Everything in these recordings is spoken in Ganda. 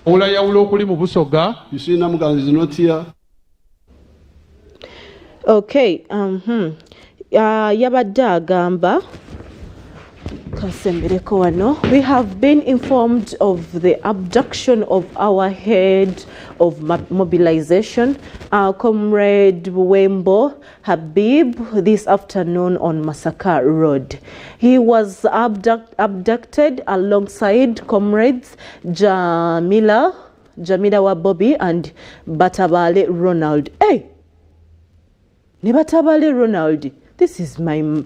Olayawula okuli mu Busoga. You see, Namuganza is not here. Okay, yabadde agamba kasembereko wano. We have been informed of the abduction of our head of mobilization, Comrade Wembo Habib, this afternoon on Masaka Road. He was abducted alongside comrades Jamila wa Bobby and Batabale Ronald. Hey! Ne Batabale Ronald, this is my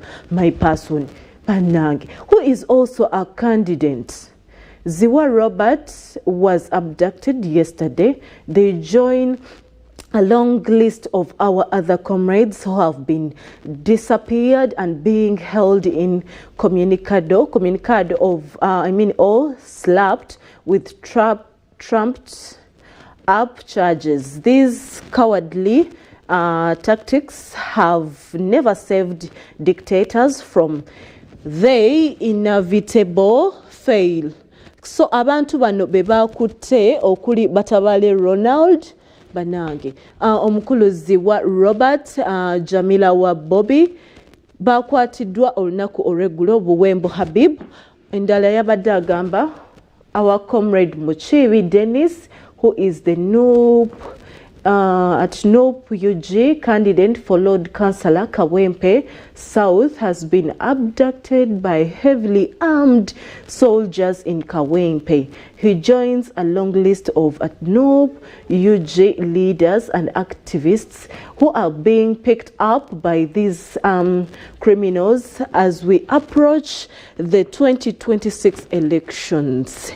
person, bannange, who is also a candidate. Ziwa Robert was abducted yesterday. They join a long list of our other comrades who have been disappeared and being held incommunicado of, I mean, all slapped with trumped up charges. These cowardly tactics have never saved dictators from their inevitable fail. So abantu bano be bakutte okuli Batabale Ronald, banange, omukuluzi wa Robert, Jamila wa Bobby, bakwatiddwa olunaku olweggulo. Buwembo Habib, endala yabadde agamba our comrade Muchibi Dennis, who is the NUP at NUP UG candidate for Lord Councillor Kawempe South, has been abducted by heavily armed soldiers in Kawempe. He joins a long list of NUP UG leaders and activists who are being picked up by these criminals as we approach the 2026 elections.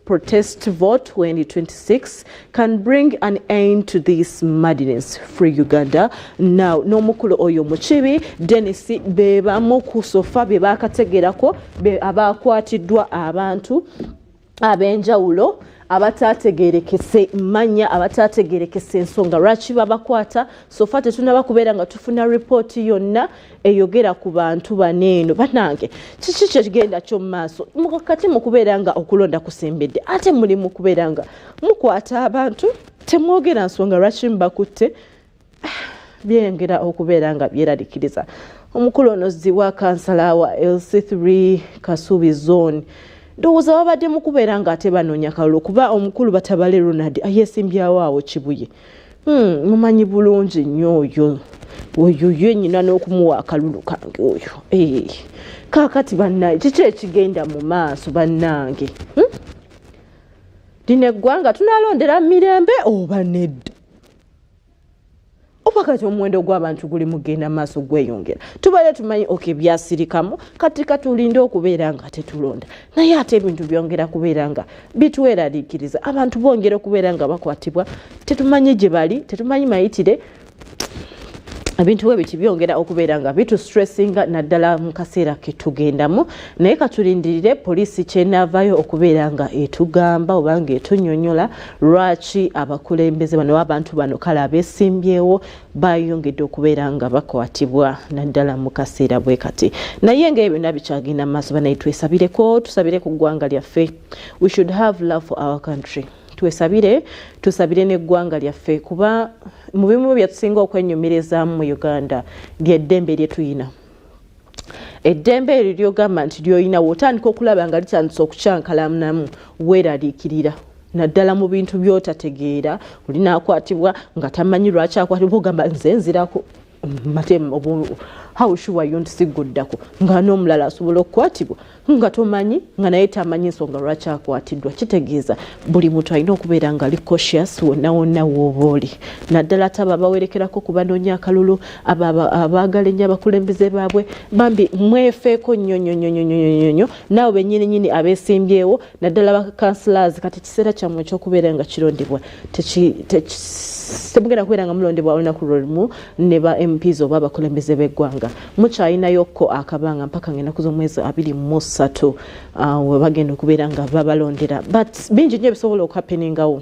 Protest vote 2026 can bring an end to this madness. Free Uganda now. N'omukulu oyo Mukibi Dennis be bamu ku so far be bakategerako abakwatiddwa abantu ab'enjawulo abataategerekese manya, abataategerekese ensonga lwaki babakwata. So far tetunaba kubeera nga tufuna ripooti yonna eyogera ku bantu baneeno. Banange, kiki kyekigenda kyo mu maaso kati mu kubeera nga okulonda kusembedde, ate muli mu kubeera nga mukwata abantu, temwogera nsonga lwaki mubakutte? Byengera okubeera nga byeraliikiriza. Omukulu ono Ziwa, kansala wa LC3 Kasubi Zone, ndowooza babadde mu kubeera ng'ate banoonya kalulu, kuba omukulu Batabale Ronald ayesimbyawo awo Kibuye. Mumanyi bulungi nnyo oyo, oyo ye nyina n'okumuwa akalulu kange oyo. Kaakati bannaye, kiki ekigenda mu maaso bannange? Lino eggwanga tunalondera mirembe oba nedda? Oba kati omuwendo gw'abantu guli mugenda maaso gweyongera, tubaire tumanyi ok byasirikamu, kati katulinde okubeera nga tetulonda, naye ate ebintu byongera kubeera nga bitweraliikiriza. Abantu bongera okubeera nga bakwatibwa, tetumanyi gye bali, tetumanyi mayitire. Ebintu bwe biti byongera okubeera nga bitustressinga, naddala mu kaseera ketugendamu. Naye katulindirire poliisi kyenaavayo okubeera nga etugamba oba nga etunyonyola lwaki abakulembeze bano, abantu bano kale abeesimbyewo, bayongedde okubeera nga bakwatibwa, naddala mu kaseera bwe kati. Naye nga ebyo byonna bikyagenda mu maaso, banaye twesabireko, tusabire ku ggwanga lyaffe. We should have love for our country. Twesabire, tusabire n'eggwanga lyaffe, kuba mu bimu byetusinga okwenyumirizaamu mu Uganda lyeddembe lye tuyina. Eddembe eryo lyogamba nti lyoyina, wotandika okulaba nga litandise okukyankalanamu, weeraliikirira, naddala mu bintu by'otategeera. Olinakwatibwa nga tamanyi lwaki akwatibwa, ogamba nze nzirako mate, how sure you nti sigguddako, nga n'omulala asobola okukwatibwa nga tomanyi, nga naye tamanyi nsonga lwaki akwatiddwa. Kitegeeza buli muntu alina okubeera nga ali cautious wonna wonna wooba oli, naddala ate abo abawerekerako ku banoonya akalulu, abo abaagala ennyo abakulembeze baabwe. Bambi mwefeeko nnyo nnyo nnyo nnyo nnyo nnyo. Naawe bennyini nyini abeesimbyewo, naddala ba councillors, kati kiseera kyammwe ekyokubeera nga kirondebwa. Temugenda kubeera nga mulondebwa olunaku lwolumu ne ba MPs oba abakulembeze b'eggwanga. Mukyayinayokko akabanga mpaka nga ennaku z'omwezi 23 we bagenda okubeera nga babalondera. But bingi nnyo ebisobola okuhappeningawo,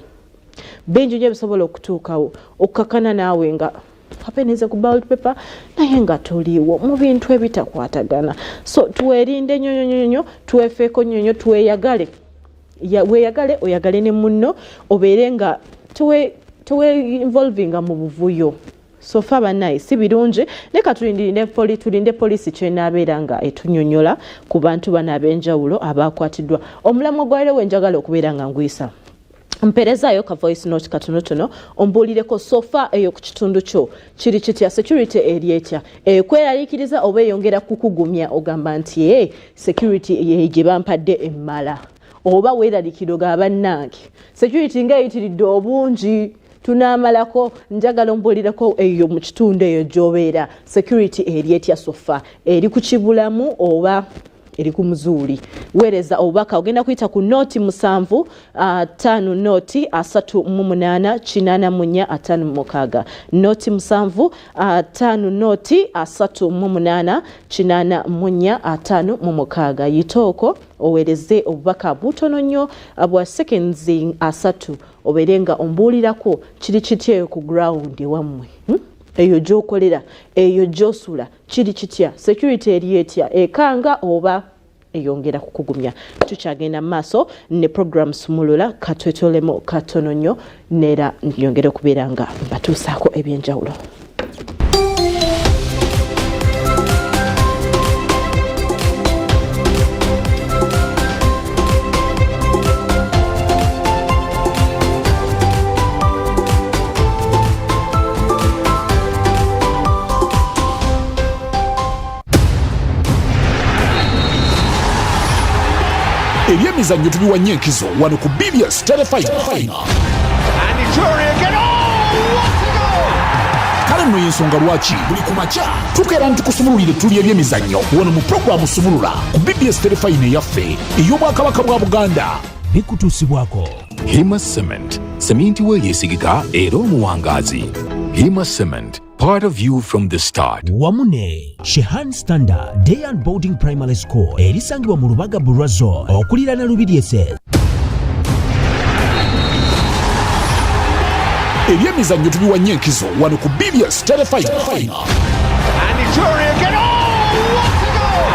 bingi nnyo ebisobola okutuukawo, okukakana naawe nga happeninze ku ballot paper naye nga toliiwo, mu bintu ebitakwatagana. So twerinde nnyo nnyo nnyo, twefeeko nnyo nnyo, tweyagale. Weeyagale, oyagale ne munno, obeere nga towe involvinga mu buvuyo. So far bannaye si birungi, naye katulindire tulinde poliisi kyenaabeera nga etunyonyola ku bantu bano ab'enjawulo abakwatiddwa. Omulamwa gwaleero wenjagala okubeera nga ngwisa, mpeerezaayo ka voice note katonotono ombuulireko so far eyo ku kitundu kyo kiri kitya, security eri etya, ekweraliikiriza oba eyongera kukugumya ogamba nti e security gye bampadde emmala, oba weeraliikiriro ga bannange security nga eyitiridde obungi tunaamalako. Njagala ombuulireko eyo mu kitundu eyo gy'obeera security eri etya, so far eri ku kibulamu oba eri ku muzuuli. Weereza obubaka, ogenda kuyita ku 0 7 5 0 38 84 56, 0 7 5 0 38 84 56. Yitooko oweereze obubaka butono nnyo bwa seconds 30, obeere nga ombuulirako kiri kitya eyo ku ground ewammwe, Eyo gy'okolera, eyo gy'osula, kiri kitya, security eri etya, ekanga oba eyongera kukugumya? Tukyagenda mu maaso ne program Sumulula. Katwetolemu katono nnyo neera nyongere okubeera nga mbatuusaako ebyenjawulo. Ebyemizannyo tubiwa nnyo enkizo wano ku BBS Terefayina. Andy again. Oh, what a goal! Kale nno yensonga lwaki buli ku makya tukeera ntukusumululire tuli ebyemizannyo wano mu pulogulaamu Sumulula ku BBS Terefayina eyaffe ey'Obwakabaka bwa Buganda. Bikutuusibwako Hima Cement, seminti we yeesigika era omuwangaazi. Hima Cement, part of you from the start. Wamu ne Shehan Standard Day and Boarding Primary School erisangibwa mu Lubaga Burazo okuliraana Lubiri SS. Ebyemizannyo tubiwa nnyo enkizo wano ku BBS Terefayina. Andy Drury again. Oh, what a goal!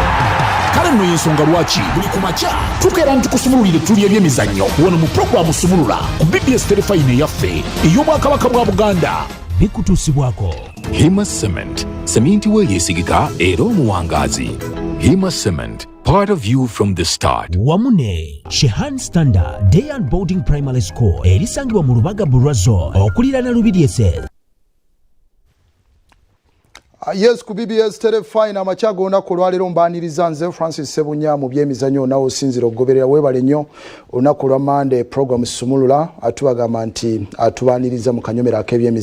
Kale nno yensonga lwaki buli ku makya tukeera ntukusumululire tuli ebyemizannyo wano mu pulogulaamu Sumulula ku BBS Terefayina eyaffe ey'Obwakabaka bwa Buganda. Bikutuusibwako Hima Cement, seminti we yeesigika era omuwangaazi. Hima Cement, part of you from the start. Wamu ne Shehan Standard Day and Boarding Primary School erisangibwa mu Lubaga Burazo okuliraana Lubiri SS. Yes, ku BBS Terefayina amakya g'olunaku olwaleero mbaaniriza nze Francis Sebunya mu byemizannyo. Nawe osinzira okugoberera, weebale nnyo. Olunaku olwa Mande, program Sumulula, atubagamba nti atubaaniriza mu kanyomero ak'ebyemizannyo.